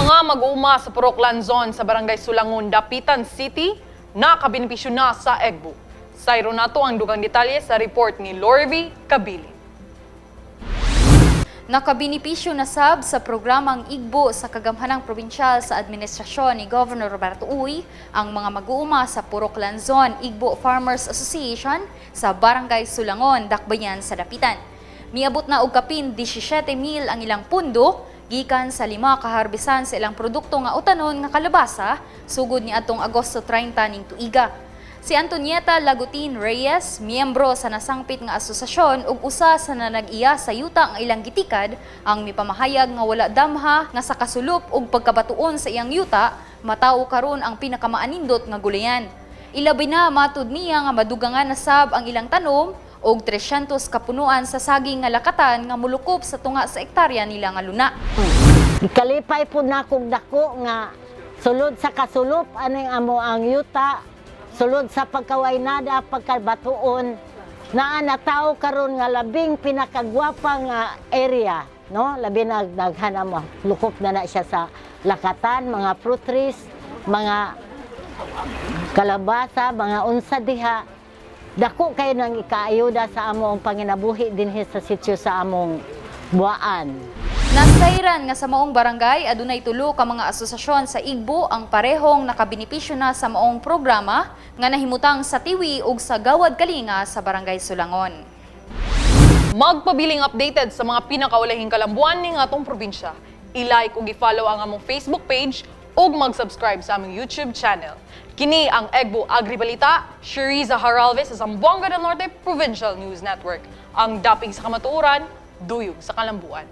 Mga mag-uuma sa Purok Lanzon sa Barangay Sulangon, Dapitan City, nakabenepisyo na sa EGBO. Sayro nato ang dugang detalye sa report ni Lorvi Kabili. Nakabinipisyo na sab sa programang Igbo sa Kagamhanang Probinsyal sa administrasyon ni Governor Roberto Uy ang mga mag-uuma sa Purok Lanzon Igbo Farmers Association sa Barangay Sulangon, Dakbayan sa Dapitan. Miabot na og kapin 17,000 ang ilang pundo gikan sa lima kaharbisan sa ilang produkto nga utanon nga kalabasa sugod ni atong Agosto 30 ning tuiga. Si Antonieta Lagutin Reyes, miyembro sa nasangpit nga asosasyon ug usa sa nanag-iya sa yuta nga ilang gitikad, ang mipamahayag nga wala damha nga sa kasulop ug pagkabatuon sa iyang yuta, matawo karon ang pinakamaanindot nga gulayan. Ilabi na, matud niya, nga madugangan na sab ang ilang tanom og 300 kapunuan sa saging nga lakatan nga mulukop sa tunga sa ektarya nila nga luna. Kalipay po na kong dako nga sulod sa kasulop aning amo ang yuta, sulod sa pagkawaynada, pagkabatuon, naa na tao karon nga labing pinakagwapa nga area, no? Labi na daghan mo, lukop na na siya sa lakatan, mga fruit trees, mga kalabasa, mga unsa diha. Dako kayo nang ikaayuda sa among panginabuhi dinhi sa sitio sa among buwaan. Nasayran nga sa maong barangay adunay tulo ka mga asosasyon sa Igbo ang parehong nakabinipisyo na sa maong programa nga nahimutang sa Tiwi ug sa Gawad Kalinga sa Barangay Sulangon. Magpabiling updated sa mga pinakaulahing kalambuan ning atong probinsya. I-like ug i-follow ang among Facebook page ug mag-subscribe sa among YouTube channel. Kini ang Egbo Agribalita, Sheriza Haralves sa Zamboanga del Norte Provincial News Network. Ang dapig sa kamatuoran, duyog sa kalambuan.